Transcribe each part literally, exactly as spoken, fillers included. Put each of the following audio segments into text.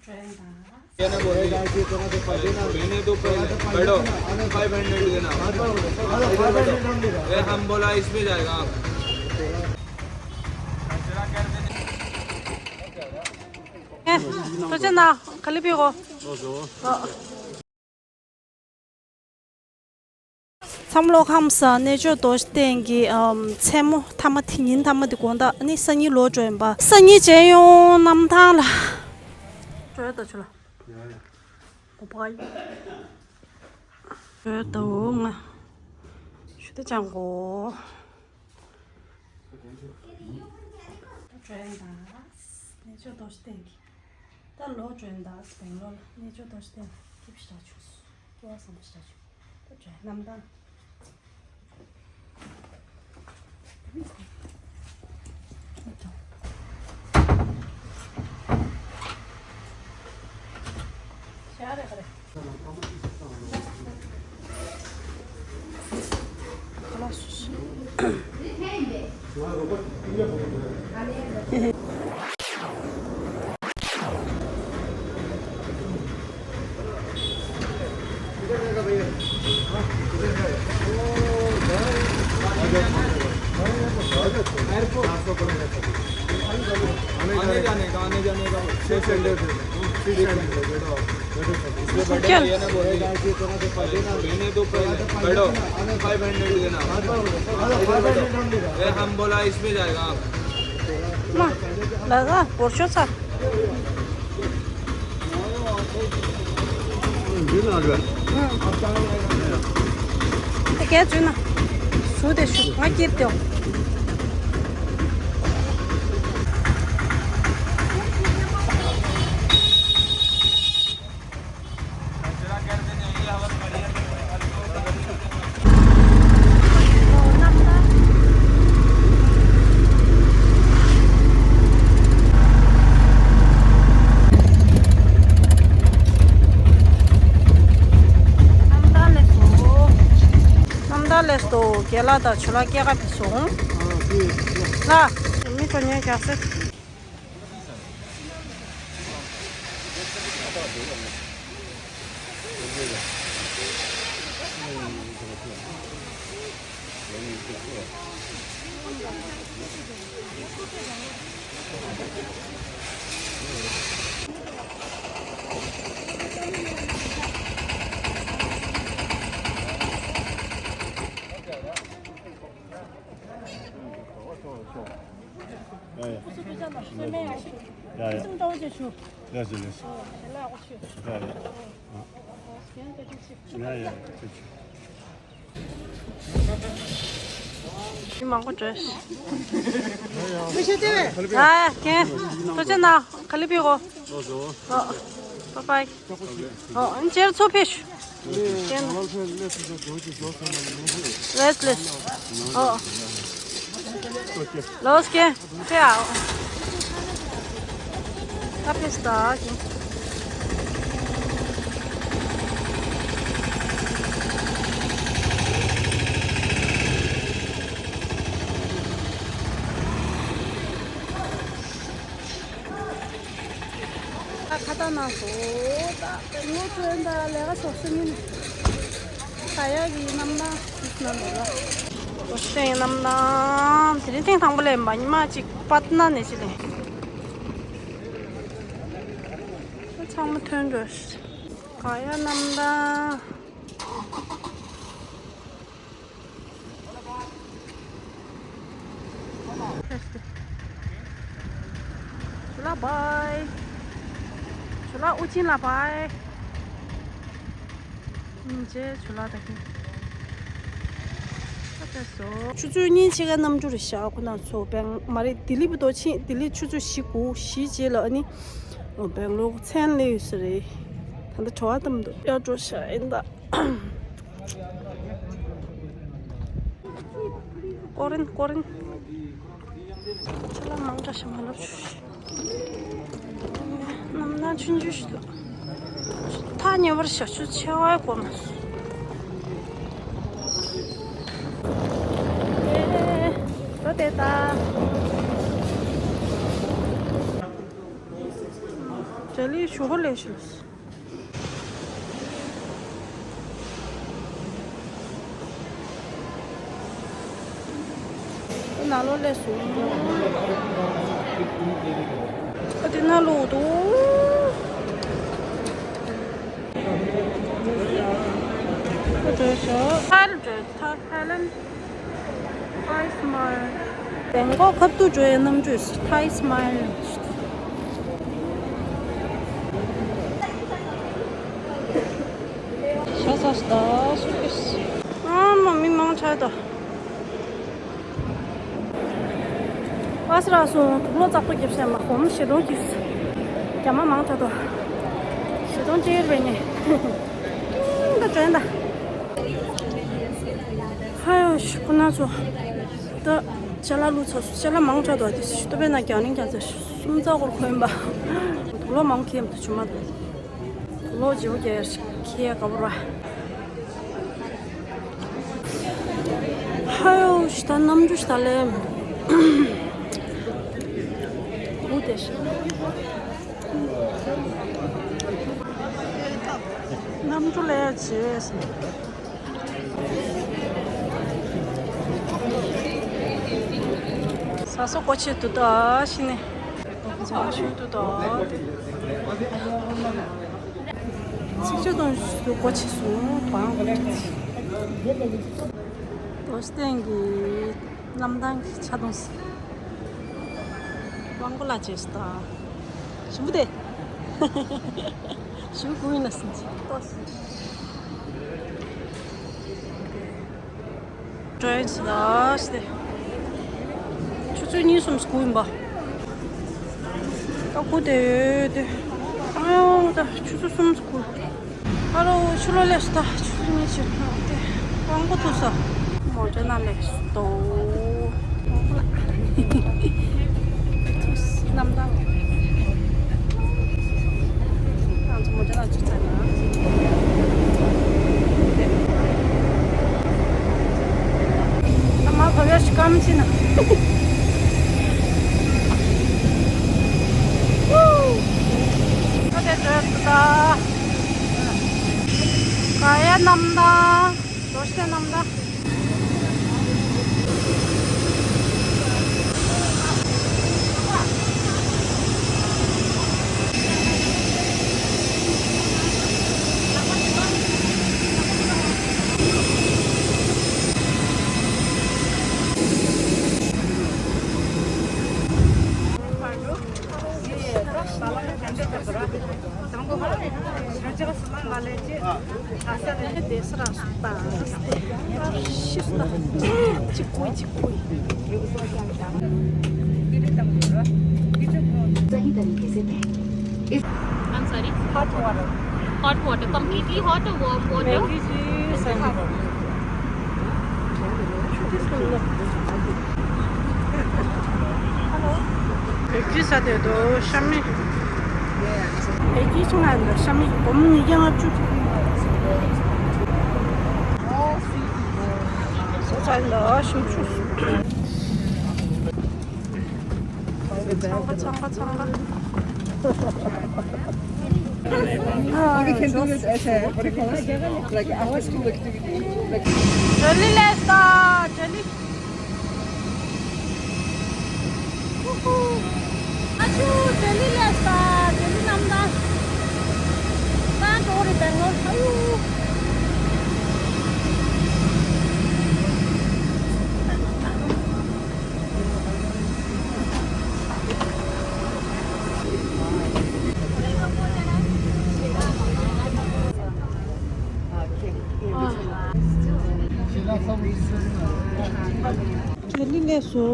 ये ना बोल रही। रहने दो पहले, बैठो। फाइव हंड्रेड देना। ये हम बोला इसमें जाएगा। ཨེ། ད་ཅི་ན་ག་ལེ་པི་གོ། ཨོ། མཚམས་ལོ་ཁམས་སུ་གནས་མཆོག་རྡོ་རྗེ་གདན་གྱི་ཨམ་མཚན་མོ་མཐའ་མ་དེ། ཉིན་མཐའ་མ་དེ་དགོང་དག་ནི་སང་ཉིན་ལོག་འགྲོ་ཡིན་པ། སང་ཉིན་མཇལ་ཡོང་། གནམ་ཐང་ལ་འགྲོ་ཡ། ད་ཆུ་ལ་བོ་པ་ཡི་འགྲོ་ཡ། ད་འོ་ང་ཞུ་དེ་ཅང་གོ། འགྲོ་ཡ་ད་གནས་མཆོག་རྡོ་རྗེ་གདན་གྱི། ད་ལོག་འགྲོ་ཡིན་ད། སྦེང་ལོར་ལ་གནས་མཆོག་རྡོ་རྗེ་གདན་ལ་སྐྱིད་པོ་ཞེ་དྲག་བྱུང་སོང་། སྐྱིད་པ་བཟང་པོ་ཞེ་དྲག་བྱུང་། ད་འགྲོ་ཡ། གནམ་ཐང་། ཤ་རེ་ཁ་རེ། आने जाने का, आने जाने का। इसमें बैठो, चल। ये ना बोल रही। रहने दो पहले, बैठो। फाइव हंड्रेड देना। ये हम बोला इसमें जाएगा। ལ་ལ་བོར་ཤོག་ཚ། དེ་གས་བྱུང་ན། ཞུ་དེ་ཞུ། ང་སྐྱིད་དེ། རྣམ་ཐར་ལས་སུ་རྒན་ལགས་དང་ཇོ་ལགས་སྐྱེལ་ག་ཕེབས་སོང་། ལ། མི་ཁོ་ཉོས་རྒྱག་སེ། ཡ་ཡ། ཡ་ཡ། ལགས་སོ་ལགས་སོ། ཡ་ཡ། ཡ་ཡ། མི་མང་པོ་འགྲོ། ཨ་རྒན། ཐུགས་རྗེ་གནང་། ག་ལེ་པི་གོ། ཨོ། པ་པའི། ཨོ། ཨ་ནི་ཅེར་ཚོ་ཕེ་ཤུ། ཅེར་ན། ལེས་ལེས། ཨོ། ལོས་ཀེ། ཕེ་ཨའོ། ཨ་ཕེ་སྟ་ཀེ། ད་ཁ་ཏ་ན་སོ། ད་ངོ་ཐོན་ད་ལས་ཀ་ཚོགས་སུ་མིན། ད་ཡག་གི་རྣམ་ཐར་ན་ནོ་ལ། ལོ་ཤེས་རྣམ་ཐར་དེ་རིང་ཐེངས་དང་པོ་ལས་མ་ཉི་མ་གཅིག་པད་མ་ནས་ཅི་ལས། ཚང་མ་ཐོན་འགྲོ། ག་ཡ་རྣམ་ཐར། ཇོ་ལགས་བྷའི། ཇོ་ལགས་ཨུ་ཆིན་ལགས་བྷའི། ཉིན་བྱེད་ཇོ་ལགས་ད་གིན། ཆུ་ཚོད་གཉིས་ཕྱེད་ཀ་གནམ་གྲུ་རེད་ཤག་ཁོ་ན་ཚོ་སྦེང་མ་རེད། ལྡི་ལི་བུ་དོ་ཕྱིན། ལྡི་ལི་ཆུ་ཚོད་བཞི་དགུ་བཞི་རྗེས་ལ་ཨ་ནི་སྦེང་ལོར་མཚན་སླེབས་ཡོད་ས་རེད། ད་ལྟ་དྲི་བ་བཏང་འདུག་ཡར་འགྲོ་ཤག་ཡིན་ད། ཀོ་རིན་ཀོ་རིན། ཁྱེད་ལ་མང་དྲགས་ཤིག་མ་ལབ་ཤོག་རྣམ་སྣང་ཆུང་ཆུང་ཞིག་ལ། ཐག་ཉེ་བར་ཞབས་ཞུ་ཆེ་བའི་སྐོར་ན། ཨེ། ལོ་དེ་ད། ལས་ཞུ་གོ་ལས་ཞུ། ནང་ལོགས་སླེབས་སོང་། ཨ་དེ་ནང་ལོགས་འདུག་ཨ་དེ་ཤོ། ཐལ་འདྲ་ཐལ་ཧ་ལན། Thai smile. བེང་ཀོག་ཁབ་ཏུ་འགྲོ་ཡའི་གནམ་གྲུས་Thai smile. ཤ་ཚ་ཤ་ད་སུ་ཀེས། ཨ་མ་མི་མང་ཆེ་ད། བ་སི་ར་སོང་དུག་ལོག་ཙག་པོ་རྒྱབ་ཤ་མ་གོམ་ཞེ་སྡང་གིས། རྒྱ་མ་མང་ཆེ་ད། ཞེ་སྡང་ཅེར་བས་ནས། ད་དྲན་ད། ཧ་ཡོ་ཤི་ཁོ་ན་ཚོ། ད་ཅ་ལག་བླུགས་ཚར་སོང་། ཅ་ལག་མང་དྲགས་འདུག་དེ་ཤི་ཏོ་པའི་ནང་རྒྱག་ནི་རྒྱག་ཚར་སུམ་རྩ་སྐོར་འཁོན་པ། དུག་ལོག་མང་ཁེམ་དུ་ཆུ་མ་དང་། དུག་ལོག་བརྗེ་པོ་རྒྱག་ཡར་ཁེ་ཡ་ག་བོ་ར། ཧ་ཡོ་ཤི་ད་གནམ་གྲུ་ཤི་ད་ལེམ། འུ་དེ་ཤི། གནམ་གྲུ་ལས་བྱེད། ས་སོ་ཀོ་ཆེ་ཏུ་ད་ཤི་ནས། ས་ཤུ་ཏུ་ད། ཚིག་ཆུ་དང་ཞུ་ཏུ་ཀོ་ཆེ་སུ་བང་ཀོ་ཆེ། དོ་སྟེང་གི་གནམ་ཐང་གི་ཆ་དང་སི། བང་ཀོ་ལ་ཅེས་ད། ཞུ་དེ། ཞུ་གུ་ཡིན་ན་སིན་ཅི་ཏོ་སི། ཏྲོན་སི་ལ་སྟེ། ཆུ་ཚོད་གཉིས་གསུམ་སྐུ་ཡིན་པ། ད་སྐུ་དེ་ཡོད་དེ། ཨ་ཡོང་ད་ཆུ་ཚོད་གསུམ་སྐུ། ཨ་རོ་ཆུ་ལོ་ལས་སུ་ད་ཆུ་ཚོད་གཉིས་ཕྱིར་ན་དེ། དབང་པོ་ཐུག་ས། མོ་ཅོ་ན་ལས་སུ་ཏོ། གནམ་ཐང་། ང་ཚོ་མོ་ཅོ་ན་ཅི་ཚ་ན། ཨ་མ་བབ་ཡ་ཞིག་གམ་ཕྱིན་ན། ཨ་དེ་འདྲ་ད། ག་ཡ་གནམ་ཐང་། རྡོ་ཤ་གནམ་ཐང་། I'm sorry? Hot water. Hot water. Completely hot or warm water? Hello. བེག་ཅི་ས་དེ་དོ་ཤ་མི། བེག་ཅི་ཆུང་ང་འདི་ཤ་མི་སྒོར་མོ་ཉིས་བརྒྱ་ལྔ་བཅུ། ས་ཚ་འདི་ཞུ་ཆུ། ཚང་པ་ཚང་པ་ཚང་པ། Or we can do it as a, what do you call it? Like a high school activity. Like ཇོ་ལི་ལས་ད་ཇོ་ལི། ཨ་ཆུ་ཇོ་ལི་ལས་ད་ཇོ་ལི་གནམ་ཐང་། ད་འགྲོ་རེད་བེང་ལོར་ཨ་ཡུ། ཇོ་ལི་ལས་སོ།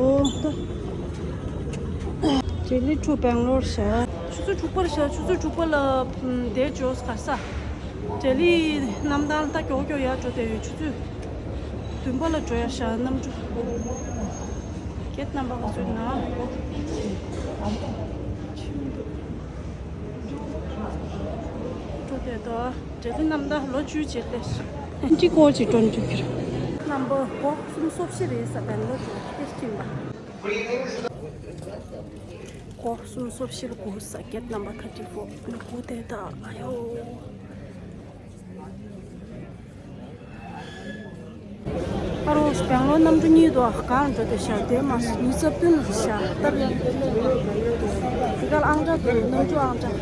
ཇོ་ལི་ཁྲུ་བེང་ལོར་ཤ། ཆུ་ཚོད་དྲུག་པར་ཤ། ཆུ་ཚོད་དྲུག་པ་ལ་དེ་ཇོས་ག་ས། ཇོ་ལི་གནམ་ཐང་ད་མགྱོགས་མགྱོགས་ཡར་འགྲོ་དེ་ཡོད། ཆུ་ཚོད་བདུན་པ་ལ་འགྲོ་ཡ་ཤ་གནམ་གྲུ། གེད་རྣམ་པ་ག་ཚོད་ན། འགྲོ་དེ་ད་ཇོ་ལི་གནམ་ཐང་ལོ་བཅུའི་རྗེས་ལས། གཅིག་སྐོར་གཅིག་སྤྲོ་འཇུག་གིར། རྣམ་པ་སྒོ་གསུམ་སོ་བཞི་རེད་ས་བེང་ལོར་དེ་སྐྱིན་པ། Greetings. ཨོ་སུམ་སོ་བཞི་ལ་གོ་ས་གེཊ་ནམ་བར་ཐར་ཊི་ཕོར་ལ་གོ་དེ་ད་ཨ་ཡོ། ཨ་རོ་སྦེང་ལོར་གནམ་གྲུ་གཉིས་འདུག་གང་འགྲོ་དེ་ཤར་དེ་མ་ཉི་ཤུ་རྩ་བདུན་ལ་ཤར་ལྟར་ཡང་དེ་གར་ཨང་གྲངས་འདུག་གནམ་གྲུ་ཨང་གྲངས་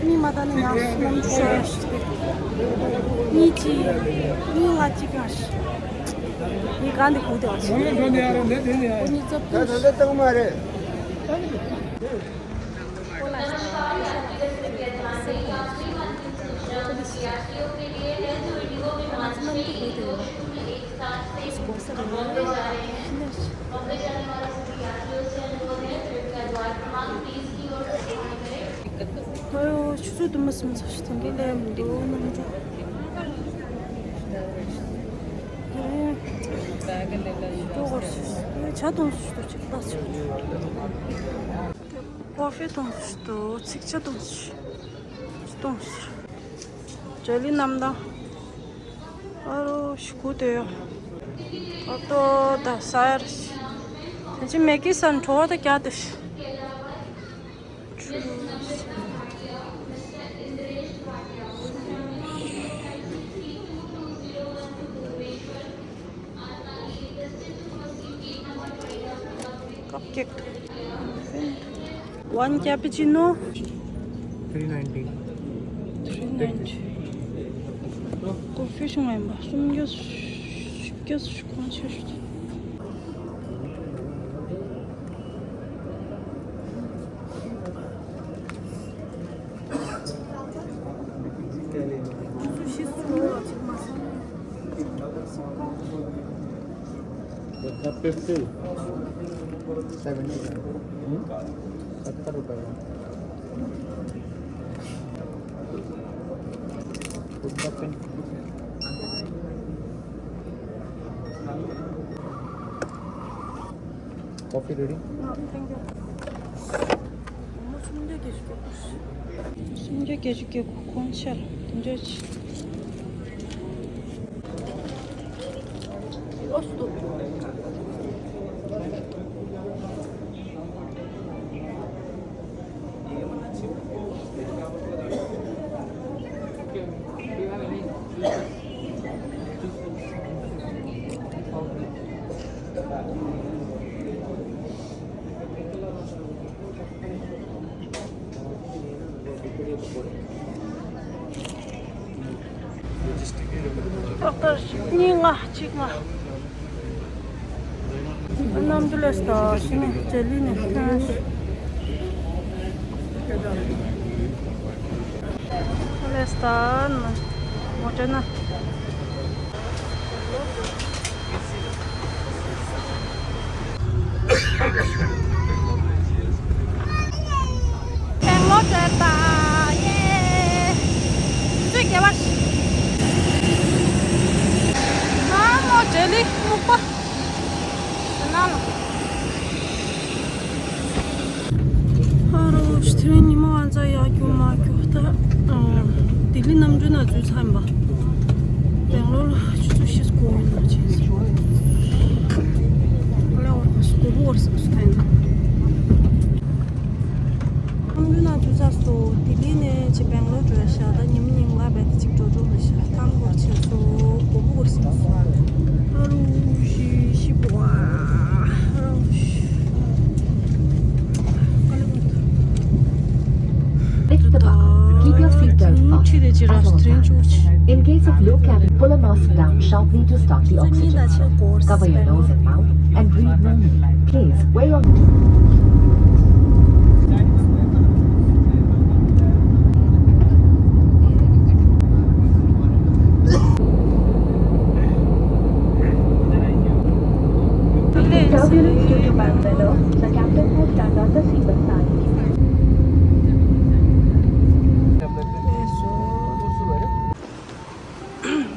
གཉིས་མ་ད་ནི་ཡང་གནམ་གྲུ་ཤོར་ཡ་ཞིག་དེ་གཉིས་གཅིག་གཉིས་ལྔ་གཅིག་ལྔ་ཞིག་ངས་གང་དེ་གུག་དེ་བ་ཞིག་གོ་ཉི་ཤུ་རྩ་བདུན་ཞིག་ཨོ་ཆུ་ཚོད་དུ་མ་སུམ་ཚ་ཞིག་དེ་འདྲ་ལས་མི་འདུག་གནམ་གྲུ། ཨེ། ཇ་གཏོང་སུ་ཞིག་འདུག་ཅིག་ལྟ་ཆོག་ཀོ་ཧྥེ་གཏོང་སུ་ཞིག་འདུག་ཚིག་ཇ་གཏོང་སུ་ཞིག་གཏོང་སུ་ཞིག་ཇ་ལི་རྣམ་དང་། ཨ་རོ་ཤི་ཁུ་དེ་ཡོ། ཨ་ཏོ་ད་ས་ཡར་ཤི། དེ་ཅི་མེ་ཀི་སན་བྲོ་བ་ད་རྒྱ་དེ་ཤི། Cupcake. One cappuccino. Three ninety. Three ninety. Coffee ཤོང་ཡིན་པ། སུམ་བརྒྱ་བཞི་བརྒྱ་ཞིག་གོང་ཆེ་ཤོས། सत्तर रुपये का। Coffee ready? हाँ, thank you. སུམ་བརྒྱ་བརྒྱད་ཅུ་གོ་གོ། སུམ་བརྒྱ་བརྒྱད་ཅུ་གོ་གོ་ཤར། དེ་འདྲ་ཅིག་ཨོ་སུ། ཏག་ཏག་གཉིས་ལྔ་གཅིག་ལྔ། གནམ་གྲུ་ལས་ད་ཤི་ནས་ཇེ་ལི་ནས་ཐོན་ཤི། ལས་ད་ནི་མོ་ཊ་ན། སྦེང་ལོར་བྲོས་ད། ཡེ། ཚོད་རྒྱལ་བ། ཨ་མོ་ཇེ་ལི་སྨུག་པ། ཟེར་ན་ལ། ཨ་རོ་ཤི། དེ་རིང་ཉི་མ་ཨ་ཙ་ཡག་རྒྱུ་མ་རྒྱུ་ད། ལྡི་ལི་གནམ་གྲུ་ནང་འཛུལ་ཚར་ཡིན་པ། སྦེང་ལོར་ལ་ཆུ་ཚོད་བཞི་འགོར་ཡོད་ན་བྱས་སོང་། ཨ་ལེ་འོར་ཁ་སུ་གོ་བོ་འོར་སུ་ཐན་ན། གནམ་གྲུ་ནང་འཛུལ་ཚར་སོང་། ལྡི་ལི་ནས་ཅི་སྦེང་ལོར་འགྲོ་ཡ་ཤག་ད་ཉིན་མོ་ཉིན་ལྔ་བས་ད་ཅིག་འགྲོ་འགྲོ་མི་ཤག་ཐང་འགོར་ཆེ་སོང་། གོ་བོ་འོར་སུ་སོང་། ཨ་རུ་ཤི་ཤི་བ། ཨ་རུ་ཤི། Lift the bag. Keep your seat belt fastened at all times. In case of low cabin, pull a mask down sharply to start the oxygen. Cover your nose and mouth and breathe normally. Please wear your Turbulence due to bad weather, the captain has turned on the seabed sign.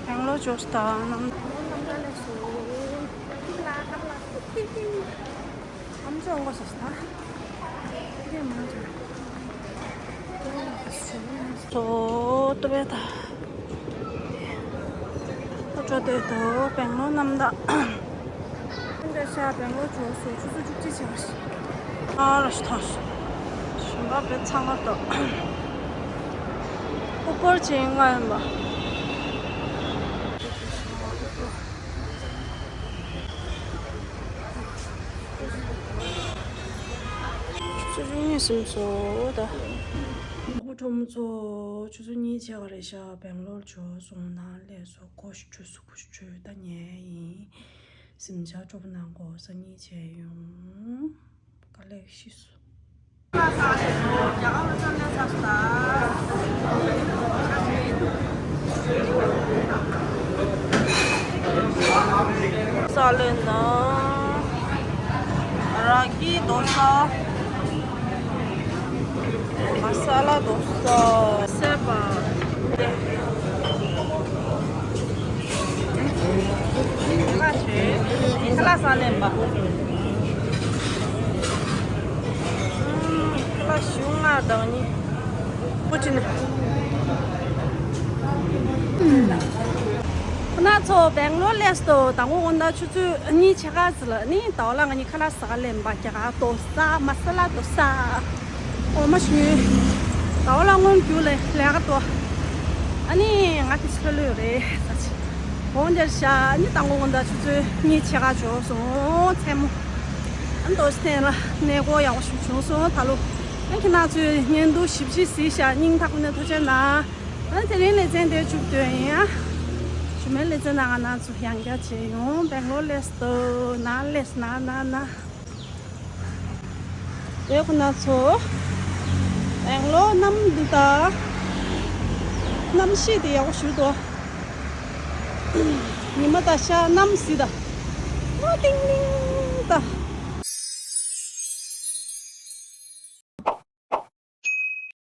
སྦེང་ལོར་འབྱོར་སྟངས། ཨམ་ཅོག་འོང་གོ་ས་ད། ཏོ་བེ་ད། ཨ་ཅོ་ཏོ་ཏོ་སྦེང་ལོར་གནམ་ད། འདི་ཤ་སྦེང་ལོར་འབྱོར་སོང་། ཆུ་ཚོད་བཅུ་གཅིག་ཕྱིན་པ་ཞིག་ཨ་ར་ཤི་ཐང་སོང་། ཨ་བེ་ཚང་མ་ཏོ། ཨུ་པར་ཅན་ལྔ་ཡིན་པ། ཆུ་ཚོད་བཅུ་གཉིས་ཟིན་སོང་ད། ཨོ་ཁྲོམ་ཚོ་ཆུ་ཚོད་གཉིས་ཆགས་རེད་ཤག་སྦེང་ལོར་འབྱོར་སོང་། ནང་སླེབས་སོང་། ཀོ་ཤུ་ཆུ་སུ་ཀོ་ཤུ་ཆུ་ད་ཉལ་ཡིན། གཟིམ་ཆ་སྤྲོ་པོ་གནང་དགོས། སང་ཉིན་མཇལ་ཡོང་། དཀའ་ལས་ཤི་སོང་། ས་ལེ་ན། ར་གི་དོ་ས། མ་ས་ལ་དོ་ས། སེ་པ། ཁ་ཆེ། ཁ་ལག་ཟ་ལེན་པ། ཁ་ལག་ཞུ་ང་དང་ནི། པོ་ཅི་ནི། ཁོ་ན་ཚོ་སྦེང་ལོར་སླེབས་སོང་། དང་པོ་དགོང་དག་ཆུ་ཚོད་གཉིས་ཆ་ག་ཙམ་ལ་ནི་ཟླ་བ་ལ་ང་གཉིས་ཁ་ལག་ཟ་ག་ལེན་པ། རྒྱ་གར་དོ་ས། མ་ས་ལ་དོ་ས། འོ་མ་ཞུ། ཟླ་བ་ལ་སྔོན་རྒྱུགས་ལས་ལས་ཀ་དོ། ཨ་ནི་ང་དེ་ཚོ་ལོས་རེད་ཟ་ཆེ། འོང་འདིར་ཤ་ནི་དང་པོ་དགོང་དག་ཆུ་ཚོད་གཉིས་ཆ་ག་འབྱོར་སོང་མཚན་མོ། ཨ་ནི་དོ་སི་ཐན་ལ་གནས་སྐོར་ཡག་པོ་ཞིག་བྱུང་སོང་ད་ལོ། ཨ་ཁྱེད་རང་ཚོས་བརྙན་ཐུང་ཞིབ་ཞིབ་གཟིགས་ཤག་སྙིང་ཐག་པ་ནས་ཐུགས་རྗེ་གནང་། ཨ་དེ་རིང་ལེ་ཚན་དེ་མཇུག་བསྡུས་ཡིན་ཨ། ཞུ་མེད་ལེ་ཚན་ནང་ང་ནང་ཚོ་ཡང་བསྐྱར་མཇལ་ཡོང་། སྦེང་ལོར་སླེབས་སོང་། ནང་སླེབས་ན་ན་ན། དེ་ཁོ་ན་ཚོ། སྦེང་ལོར་གནམ་འདུག་ད། གནམ་གཤིས་དེ་ཡག་པོ་ཞུ་དོ། ཉི་མ་ད་ཤར་གནམ་གཟིགས་ད། ཨོ་ཏིང་ཏིང་ད།